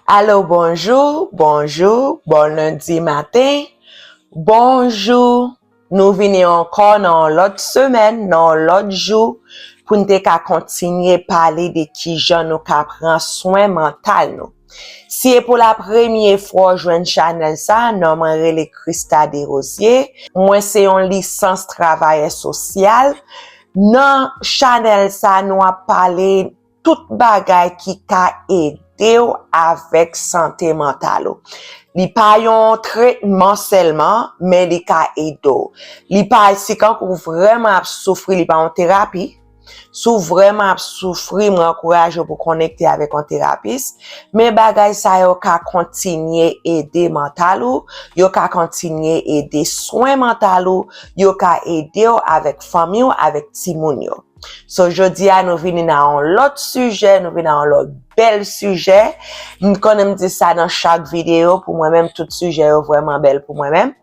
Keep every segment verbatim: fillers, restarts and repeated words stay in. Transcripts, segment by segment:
Alo, bonjou, bonjou, bon lendi maten, bonjou. Nou vini ankò nan yon lòt semèn, nan yon lòt jou, pou n te ka kontinye pale de kijan nou ka pran swen mantal nou. Si e pou la premye fwa w jwenn chanèl sa, non mwen rele Christa Desrosiers. Mwen se yon lisans travayè sosyal. Nan chanèl sa, nou ap pale tout bagay ki ka ede w avèk sante mantal ou. Li pa yon tretman sèlman, men li ka ede w. Li pa, si kankou w vrèman ap soufri, li pa yon terapi. Si w vrèman ap soufri, mwen ankouraje w pou konekte avèk yon terapis. Men bagay sa yo ka kontinye ede mantal ou, yo ka kontinye ede swen mantal ou, yo ka ede w avèk fanmi w, avèk timoun yo. So, jodi a, nou vini nan yon lòt sijè, nou vini nan yon lòt bèl sijè. M konnen m di sa nan chak videyo, pou mwen menm, tout sijè yo vrèman bèl pou mwen menm.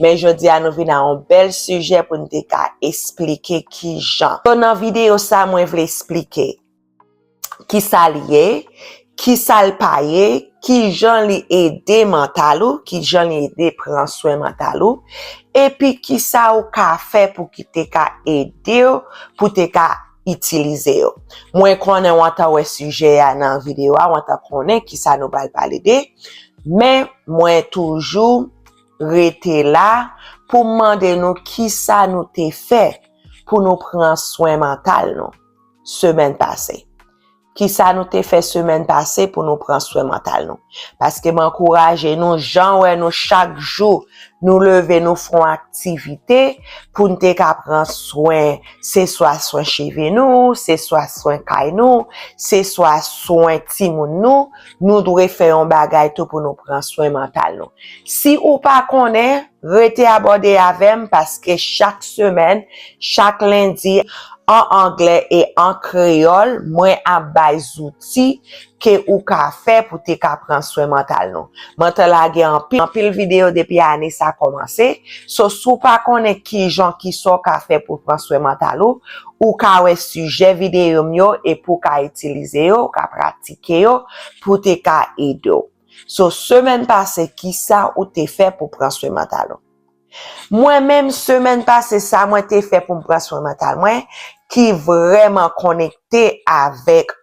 Men jodi a, nou vini nan yon bèl sijè pou n te ka esplike kijan. So, nan videyo sa, mwen vle esplike kisa li ye, kisa l pa ye, kijan li ede mantal ou, kijan li ede pran swen mantal ou, epi kisa ou ka fè pou ki te ka ede w, pou te ka itilize yo. Mwen konnen w antan wè sijè a nan videyo a, w antan konnen kisa nou pral pale de, men mwen toujou rete la pou m mande nou kisa nou te fè pou nou pran swen mantal nou semèn pase. Kisa nou te fè semèn pase pou nou pran swen mantal nou? Paske m ankouraje nou, jan w wè nou chak jou, nou leve, nou fè yon aktivite pou n te ka pran swen, se swa swen cheve nou, se swa swen kay nou, se swa swen timoun nou, nou dwe fè yon bagay tou pou nou pran swen mantal nou. Si ou pa konnen, rete abòne avè m paske chak semèn, chak lendi, an anglè e an kreyòl, mwen ap bay zouti ke ou ka fè pou te ka pran swen mantal nou. Mwen te lage anpil, anpil videyo depi ane sa kòmanse. So, si w pa konnen kijan, kisa w ka fè pou pran swen mantal ou, ou ka wè sijè videyo m yo epi w ka itilize yo, ou ka pratike yo pou te ka ede w. So, semèn pase, kisa ou te fè pou pran swen mantal ou? Mwen menm, semèn pase, sa mwen te fè pou m pran swen mantal mwen, ki vrèman konekte avèk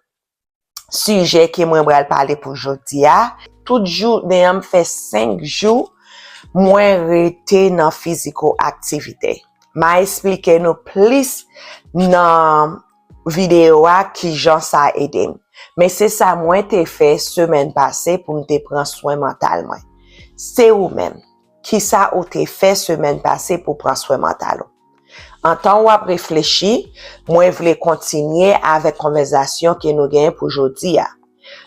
sijè ke mwen pral pale pou jodi a. Tout jounen an, m fè senk jou, mwen rete nan fiziko aktivite. M a esplike nou plis nan videyo a kijan sa ede m. Men se sa mwen te fè semèn pase pou m te pran swen mantal mwen. Se ou menm, kisa ou te fè semèn pase pou pran swen mantal ou? Antan w ap reflechi, mwen vle kontinye avèk konvèsasyon ke nou genyen pou jodi a.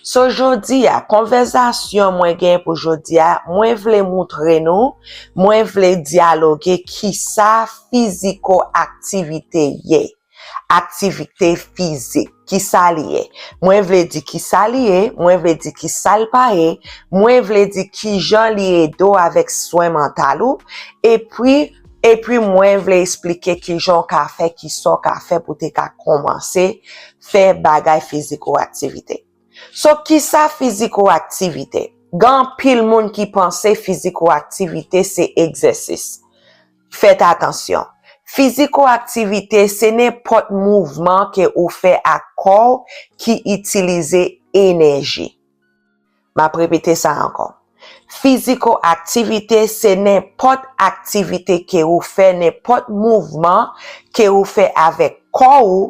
So, jodi a, konvèsasyon mwen genyen pou jodi a, mwen vle moutre nou, mwen vle dyaloge kisa fiziko aktivite ye. Aktivite fizik, kisa li ye? Mwen vle di kisa li ye, mwen vle di kisa l pa ye, mwen vle di kijan li ede w avèk swen mantal ou, epi, epi mwen vle esplike kijan w ka fè, kisa w ka fè pou te ka kòmanse fè bagay fiziko aktivite. So, kisa fiziko aktivite? Gen anpil moun ki panse fiziko aktivite se egzèsis. Fèt atansyon. Fiziko aktivite se nenpòt mouvman ke ou fè ak kò w ki itilize enèji. M ap repete sa ankò. Fiziko aktivite se nenpòt aktivite ke ou fè, nenpòt mouvman ke ou fè avèk kò ou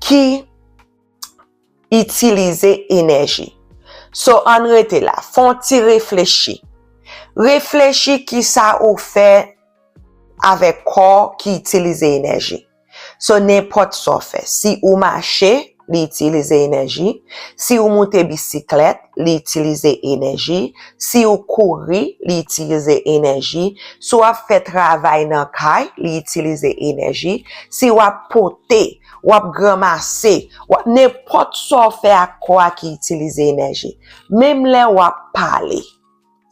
ki itilize enèji. So, ann rete la, fè yon ti reflechi. Reflechi kisa ou fè avèk kò ki itilize enèji. So, nenpòt sa w fè. Si ou mache, li itilize enèji. Si ou moute bisiklèt, li itilize enèji. Si ou kouri, li itilize enèji. Si w ap fè travay nan kay, li itilize enèji. Si w ap pote, w ap granmase, w ap, nenpòt sa w fè ak kò a ki itilize enèji. Menm lè w ap pale,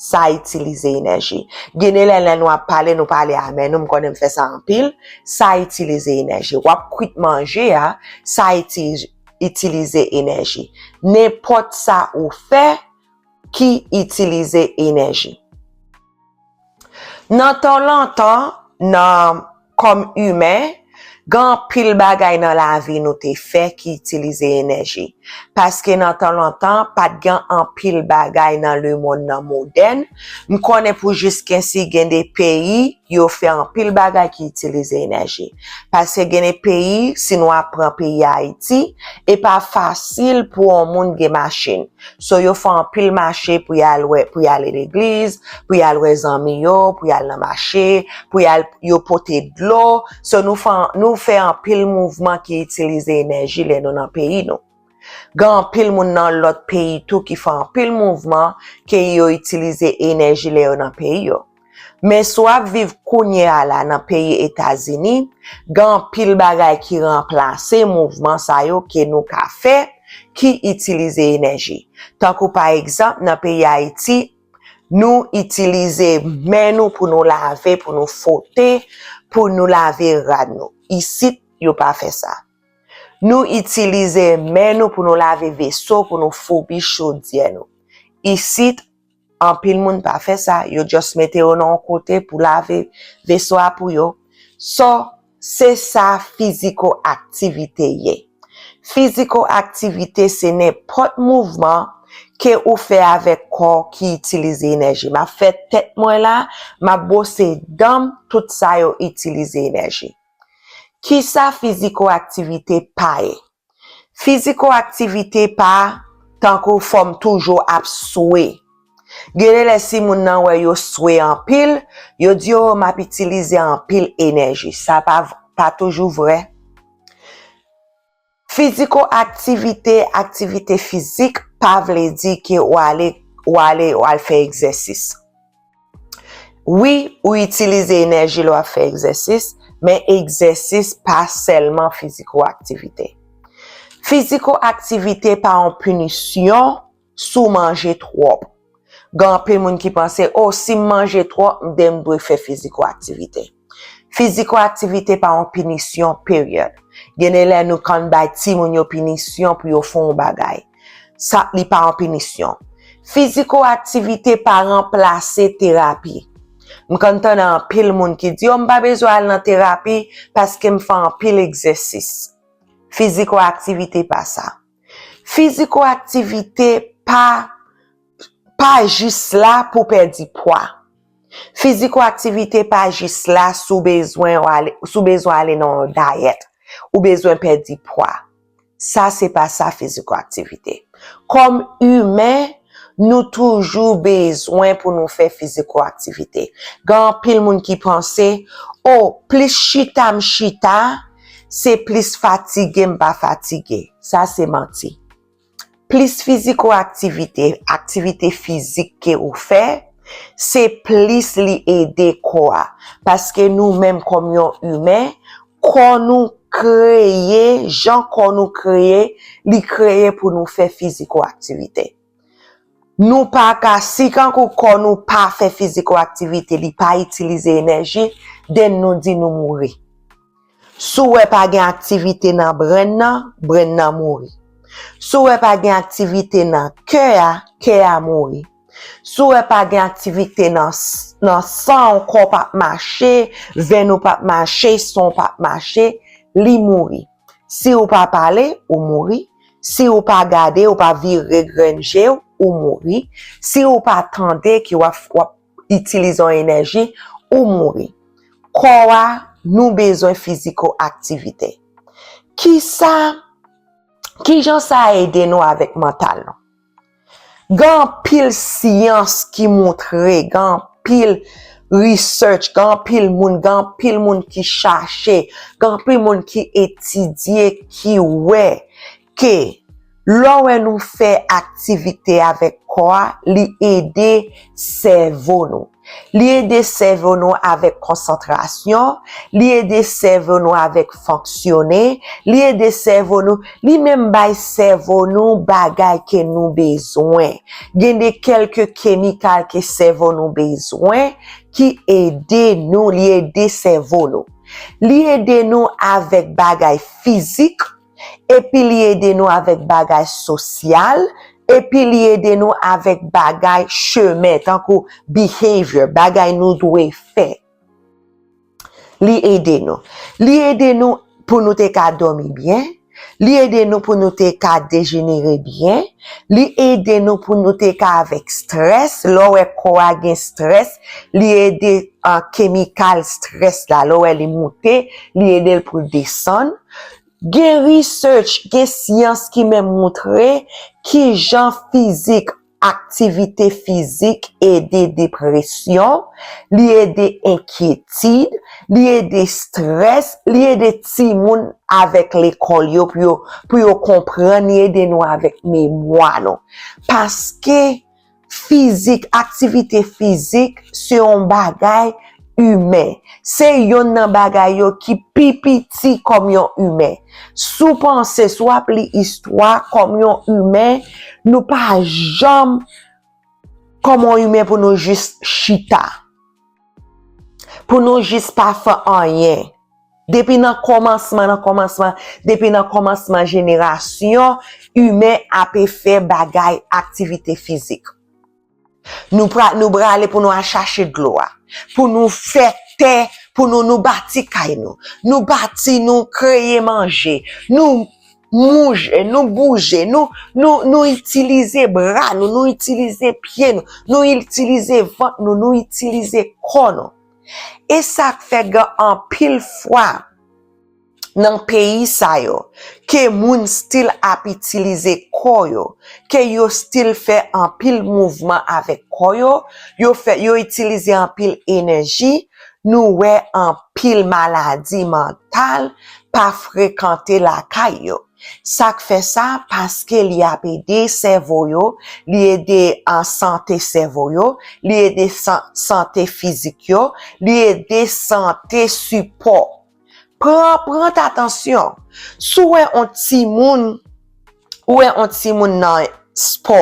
sa itilize enèji. Gen de lè, lè nou ap pale, nou pale a men nou, m konnen m fè sa anpil, sa itilize enèji. W ap kwit manje a, sa iti-, itilize enèji. Nenpòt sa ou fè, ki itilize enèji. Nan tan lontan, nan, kòm imen, gen anpil bagay nan lavi nou te fè ki itilize enèji. Paske nan tan lontan, pa t gen anpil bagay nan lemonn nan modèn. M konnen pou jiskensi gen de peyi, yo fè anpil bagay ki itilize enèji. Paske gen de peyi, si nou ap pran peyi Ayiti, e pa fasil pou yon moun gen machin. So, yo fè anpil mache pou y al wè, pou y ale legliz, pou y al wè zanmi yo, pou y al nan mache, pou y al, yo pote dlo. So, nou fè, nou fè anpil mouvman ki itilize enèji lè nou nan peyi nou. Gen anpil moun nan lòt peyi tou ki fè anpil mouvman ke yo itilize enèji lè yo nan peyi yo. Men si w ap viv kounye a la nan peyi Etazini, gen anpil bagay ki ranplase mouvman sa yo ke nou ka fè ki itilize enèji. Tankou pa egzanp, nan peyi Ayiti, nou itilize men nou pou nou lave, pou nou fwote, pou nou lave rad nou. Isit, yo pa fè sa. Nou itilize men nou pou nou lave veso, pou nou foubi chodyè nou. Isit, anpil moun pa fè sa. Yo just mete yo nan yon kote pou lave veso a pou yo. So, se sa fiziko aktivite ye. Fiziko aktivite se nenpòt mouvman ke ou fè avèk kò ki itilize enèji. M ap fè tèt mwen la, m ap bwose dan m, tout sa yo itilize enèji. Kisa fiziko aktivite pa ye? Fiziko aktivite pa tankou fò m toujou ap swe. Gen de lè si moun nan wè yo swe anpil, yo di, "O, m ap itilize anpil enèji." Sa pa, pa toujou vrè. Fiziko aktivite, aktivite fizik, pa vle di ke w ale, w ale, w al fè egzèsis. Wi, ou itilize enèji lè w ap fè egzèsis, men egzèsis pa sèlman fiziko aktivite. Fiziko aktivite pa yon pinisyon si w manje twòp. Gen anpil moun ki panse, "O, si m manje twòp, m de m dwe fè fiziko aktivite." Fiziko aktivite pa yon pinisyon, period. Gen de lè nou konn bay timoun yo pinisyon pou yo fè yon bagay. Sa, li pa yon pinisyon. Fiziko aktivite pa ranplase terapi. M konn tande anpil moun ki di, "O, m pa bezwen al nan terapi paske m fè anpil egzèsis." Fiziko aktivite pa sa. Fiziko aktivite pa, pa jis la pou pèdi pwa. Fiziko aktivite pa jis la si w bezwen w ale, si w bezwen ale nan yon dayèt, ou bezwen pèdi pwa. Sa se pa sa fiziko aktivite. Kòm imen, nou toujou bezwen pou nou fè fiziko aktivite. Gen anpil moun ki panse, "O, plis chita m chita, se plis fatige m pa fatige." Sa se manti. Plis fiziko aktivite, aktivite fizik ke ou fè, se plis li ede kò a. Paske nou menm kòm yon imen, kò nou kreye, jan kò nou kreye, li kreye pou nou fè fiziko aktivite. Nou pa ka, si kankou kò nou pa fè fiziko aktivite, li pa itilize enèji, then nou di nou mouri. Si w wè pa gen aktivite nan brenn nan, brenn nan mouri. Si w wè pa gen aktivite nan kè a, kè a mouri. Si w wè pa gen aktivite nan, nan san w, kò w p ap mache, venn ou p ap mache, san w p ap mache, li mouri. Si w pa pale, ou mouri. Si w pa gade, ou pa vire grenn je w, ou mouri. Si w pa tande ke w ap, w ap itilize yon enèji, ou mouri. Kò a, nou bezwen fiziko aktivite. Kisa, kijan sa ede nou avèk mantal nou? Gen anpil syans ki montre, gen anpil research, gen anpil moun, gen anpil moun ki chache, gen anpil moun ki etidye, ki wè ke lè w wè nou fè aktivite avèk kò a, li ede sèvo nou. Li ede sèvo nou avèk konsantrasyon, li ede sèvo nou avèk fonksyone, li ede sèvo nou, li menm bay sèvo nou bagay ke nou bezwen. Gen de kèlke kemikal ke sèvo nou bezwen ki ede nou, li ede sèvo nou. Li ede nou avèk bagay fizik, epi li ede nou avèk bagay sosyal, Epi li ede nou avèk bagay chemen, tankou behavior, bagay nou dwe fè. Li ede nou. Li ede nou pou nou te ka dòmi byen. Li ede nou pou nou te ka dejenere byen. Li ede nou pou nou te ka avèk strès. Lè w wè kò a gen strès, li ede, ah, kemikal strès la. Lè w wè li moute, li ede l pou l desann. Gen research, gen syans ki menm montre ki jan fizik, aktivite fizik ede depresyon, li ede enkyetid, li ede strès, li ede timoun avèk lekòl yo pou yo, pou yo konprann, li ede nou avèk memwa nou. Paske fizik, aktivite fizik, se yon bagay imen. Se yonn nan bagay yo ki pi piti kòm yon imen. Si w panse, si w ap li istwa kòm yon imen, nou pa janm kòm yon imen pou nou jis chita. Pou nou jis pa fè anyen. Depi nan kòmansman, nan kòmansman, depi nan kòmansman jenerasyon, imen ape fè bagay aktivite fizik. Nou pra-, nou prale pou nou al chache dlo a, pou nou fè tè, pou nou, nou bati kay nou, nou bati, nou kreye manje, nou mouje, nou bouje, nou, nou, nou itilize bra nou, nou itilize pye nou, nou itilize vant nou, nou itilize kò nou. E sa k fè gen anpil fwa nan peyi sa yo, ke moun still ap itilize kò yo, ke yo still fè anpil mouvman avèk kò yo, yo fè, yo itilize anpil enèji, nou wè anpil maladi mantal pa frekante lakay yo. Sa k fè sa? Paske li ap ede sèvo yo, li ede an sante sèvo yo, li ede san-, sante fizik yo, li ede sante sipò. Pran, pran atansyon. Si w wè yon timoun, ou wè yon timoun nan spò,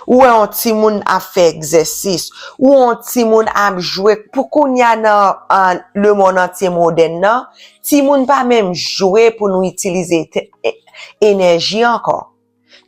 ou wè yon timoun ap fè egzèsis, ou yon timoun ap jwe, pou kounye a nan, an, lemonn antye modèn nan, timoun pa menm jwe pou nou itilize te-, e-, enèji ankò.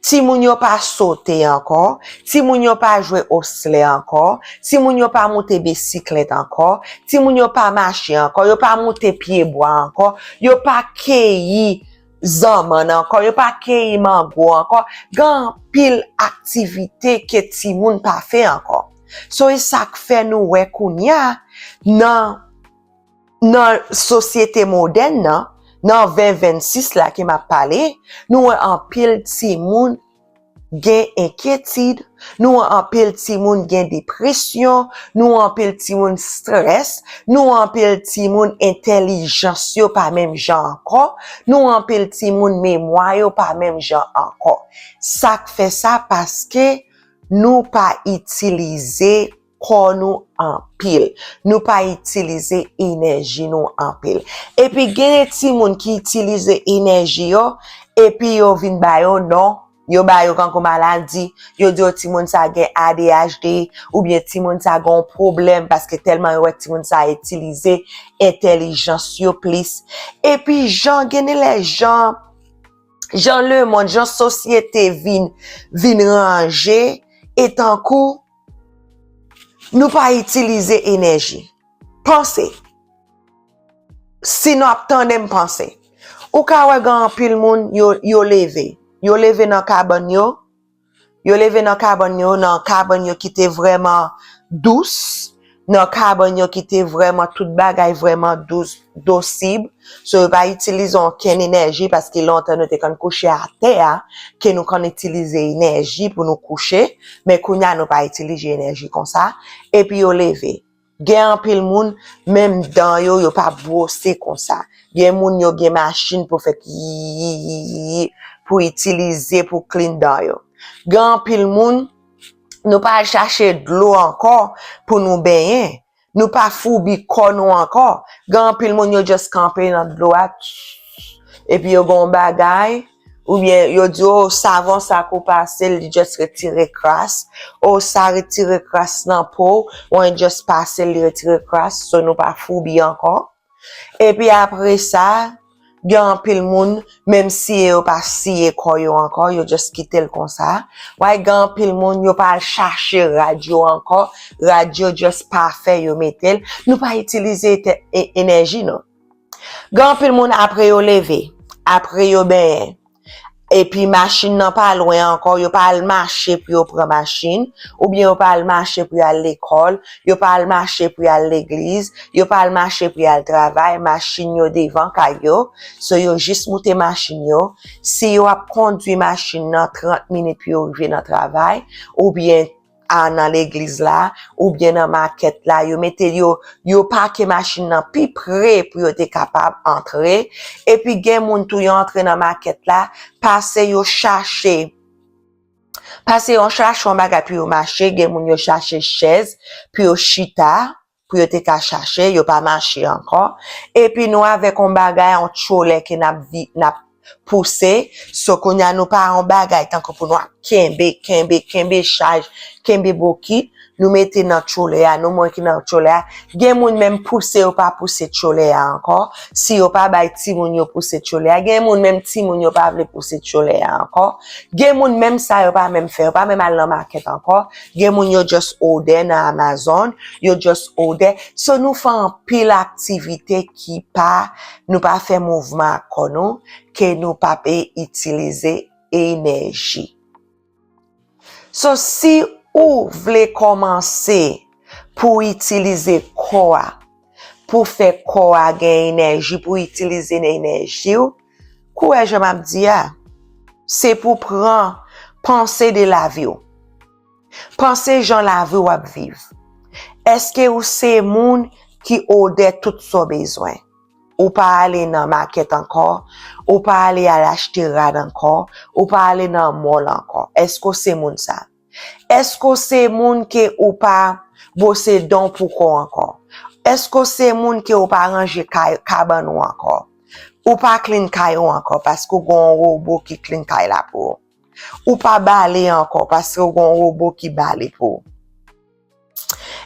Timoun yo pa sote ankò, timoun yo pa jwe oslè ankò, timoun yo pa moute bisiklèt ankò, timoun yo pa mache ankò, yo pa moute pyebwa ankò, yo pa keyi zanmann ankò, yo pa keyi mango ankò. Gen anpil aktivite ke timoun pa fè ankò. So, e sa k fè nou wè kounye a, nan, nan sosyete modèn nan, nan ven vennsis la ke m ap pale, nou wè anpil timoun gen enkyetid, nou wè anpil timoun gen depresyon, nou wè anpil timoun strès, nou wè anpil timoun entèlijans yo pa menm jan ankò, nou wè anpil timoun memwa yo pa menm jan ankò. Sa k fè sa? Paske nou pa itilize kò nou anpil. Nou pa itilize enèji nou anpil. Epi gen de timoun ki itilize enèji yo, epi yo vin ba yo non, yo ba yo kankou maladi, yo di yo timoun sa gen A D H D, oubyen timoun sa gen yon pwoblèm, paske tèlman yo wè timoun sa itilize entèlijans yo plis. Epi jan gen de lè, jan, jan lemonn, jan sosyete vin, vin ranje, e tankou nou pa itilize enèji. Panse. Si nou ap tande m, panse. Ou ka wè gen anpil moun, yo, yo leve. Yo leve nan kabann yo. Yo leve nan kabann yo, nan kabann yo ki te vrèman dous, nan kabann yo ki te vrèman, tout bagay vrèman dous, dosib. So, yo pa itilize okenn enèji, paske lontan nou te konn kouche atè a, ke nou konn itilize enèji pou nou kouche, men kounye a nou pa itilize enèji konsa. Epi yo leve. Gen anpil moun, menm dan yo, yo pa bwose konsa. Gen moun, yo gen machin pou fè ki, pou itilize, pou clean dan yo. Gen anpil moun, nou pa al chache dlo ankò pou nou benyen. Nou pa foubi kò nou ankò. Gen anpil moun, yo just kanpe nan dlo a, epi yo gen yon bagay, oubyen yo di, "O, savon sa kou pase l, li just retire kras. O, sa retire kras nan po w, wan just pase l, li retire kras." So, nou pa foubi ankò. Epi apre sa, Gen anpil moun, menm siye yo pa siye kò yo ankò, yo just kite l konsa. Wè, gen anpil moun, yo pa al chache rad yo ankò, rad yo just pa fè, yo mete l. Nou pa itilize te- e- enèji nou. Gen anpil moun, apre yo leve, apre yo benyen, epi machin nan pa lwen ankò, yo pa al mache pou yo pran machin, oubyen yo pa al mache pou yo al lekòl, yo pa al mache pou yo al legliz, yo pa al mache pou yo al travay, machin yo devan kay yo, so yo jis moute machin yo. Si yo ap kondwi machin nan trant minit pou yo rive nan travay, oubyen a nan legliz la, oubyen nan makèt la, yo mete yo, yo pake machin nan pi pre pou yo te kapab antre. Epi gen moun tou, yo antre nan makèt la, pase yo chache, pase yo chache yon bagay pou yo mache, gen moun yo chache chèz pou yo chita, pou yo te ka chache, yo pa mache ankò. Epi nou avèk yon bagay, yon tcholè ke n ap vi- n ap pouse. So kounye a nou pa yon bagay tankou pou nou ap kenbe, kenbe, kenbe chaj, kenbe bokit, nou mete nan tcholè a, nou mwen ki nan tcholè a. Gen moun menm pouse yo pa pouse tcholè a ankò. Si yo pa bay timoun yo pouse tcholè a, gen moun menm timoun yo pa vle pouse tcholè a ankò. Gen moun menm sa yo pa menm fè, yo pa menm al nan makèt ankò. Gen moun yo just odè nan Amazon, yo just odè. So nou fè anpil aktivite ki pa, nou pa fè mouvman ak kò nou, ke nou pa pe itilize enèji. So si ou vle kòmanse pou itilize kò a, pou fè kò a gen enèji, pou itilize enèji w, kwè jan m ap di a, se pou pran, panse de lavi w. Panse jan lavi w ap viv. Èske ou se moun ki odè tout sa w bezwen? Ou pa ale nan makèt ankò, ou pa ale al achte rad ankò, ou pa ale nan mall ankò. Èske w se moun sa? Èske w se moun ke ou pa bwose dan w pou kò w ankò? Èske w se moun ke ou pa ranje kay, kabann ou ankò? Ou pa clean kay ou ankò paske w gen yon wobo ki clean kay la pou ou? Ou pa bale ankò paske w gen yon wobo ki bale pou ou?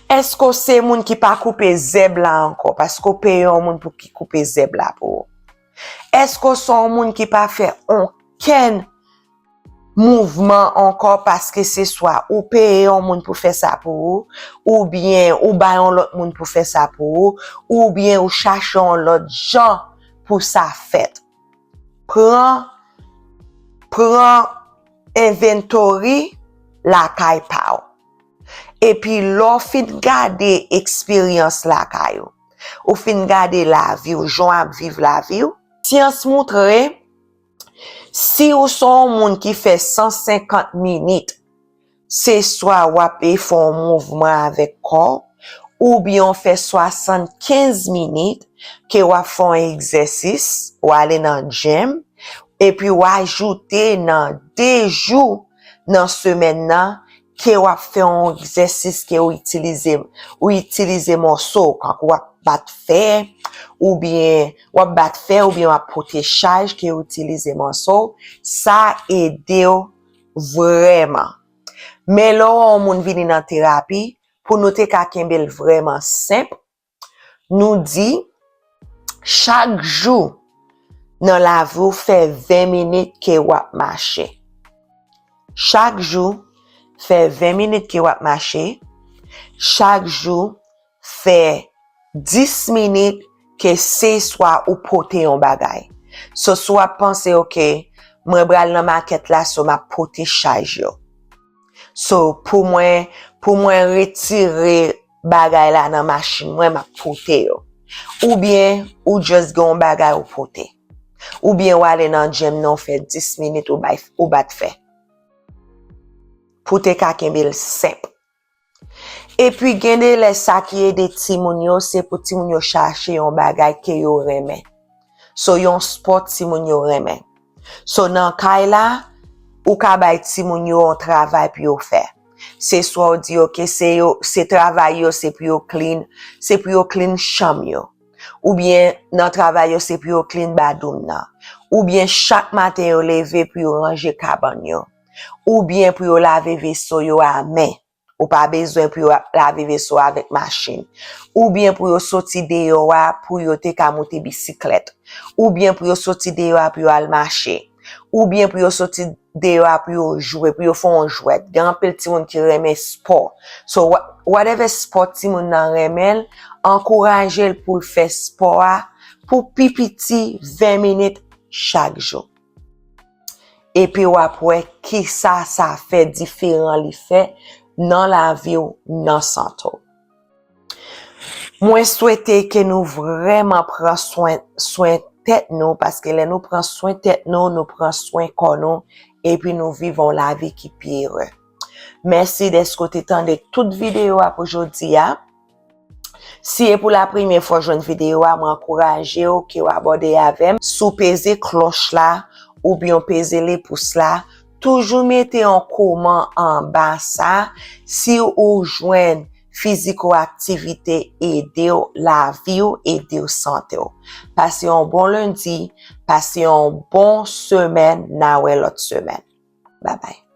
Èske w se moun ki pa koupe zèb la ankò paske w peye yon moun pou ki koupe zèb la pou ou? Èske w se yon moun ki pa fè onkenn mouvman ankò paske se swa ou peye yon moun pou fè sa pou ou, oubyen ou bay yon lòt moun pou fè sa pou ou, oubyen ou chache yon lòt jan pou sa fèt? Pran, pran enventori lakay pa w. Epi lè w fin gade eksperyans lakay ou, ou fin gade lavi w, jan w ap viv lavi w, syans montre, si ou se yon moun ki fè san senkant minit, se swa w ap fè yon mouvman avèk kò w, oubyen w fè swasannkenz minit ke w ap fè yon egzèsis, w ale nan gym, epi w ajoute nan de jou nan semèn nan ke w ap fè yon egzèsis ke w itilize, ou itilize mòso w, kankou w ap bat fè, oubyen w ap bat fè, oubyen w ap pote chaj ke w itilize mòso w, sa ede w vrèman. Men lè w wè yon moun vini nan terapi, pou nou te ka kenbe l vrèman senp, nou di, chak jou nan lavi w fè ven minit ke w ap mache. Chak jou fè ven minit ke w ap mache. Chak jou fè dis minit ke se swa ou pote yon bagay. So, si w ap panse, oke, mwen pral nan makèt la, so m ap pote chaj yo. So, pou mwen, pou mwen retire bagay la nan machin mwen, m ap pote yo. Oubyen, ou just gen yon bagay ou pote. Oubyen, w ale nan gym nan, w fè dis minit, ou bay, ou bat fè. Pou te ka kenbe l senp. Epi, gen de lè sa ki ede timoun yo, se pou timoun yo chache yon bagay ke yo renmen. So, yon spò timoun yo renmen. So, nan kay la, ou ka bay timoun yo yon travay pou yo fè. Se swa w di, oke, se yo, se travay yo, se pou yo clean, se pou yo clean chanm yo. Oubyen, nan travay yo, se pou yo clean badoum nan. Oubyen, chak maten yo leve pou yo ranje kabann yo. Oubyen pou yo lave veso yo a men. Ou pa bezwen pou yo lave veso avèk machin. Oubyen pou yo soti deyò a pou yo te ka moute bisiklèt. Oubyen pou yo soti deyò a pou yo al mache. Oubyen pou yo soti deyò a pou yo jwe, pou yo fè yon jwèt. Gen anpil timoun ki renmen spò. So, whatever spò timoun nan renmen l, ankouraje l pou l fè spò a pou pi piti ven minit chak jou. Epi w ap wè kisa sa fè diferan li fè nan lavi w, nan sante w. Mwen swete ke nou vrèman pran swen, swen tèt nou, paske lè nou pran swen tèt nou, nou pran swen kò nou, epi nou viv yon lavi ki pi ere. Mèsi dèske w te tande tout videyo a pou jodi a. Si e pou la premyè fwa w jwenn videyo a, mwen ankouraje w ke w abòne avè m. Si w peze klòch la, oubyen w peze lepous la, toujou mete yon kòman anba sa. Si ou jwenn fiziko aktivite ede w lavi w, ede w sante w. Pase yon bon lendi, pase yon bon semèn, n a wè lòt semèn. Babay.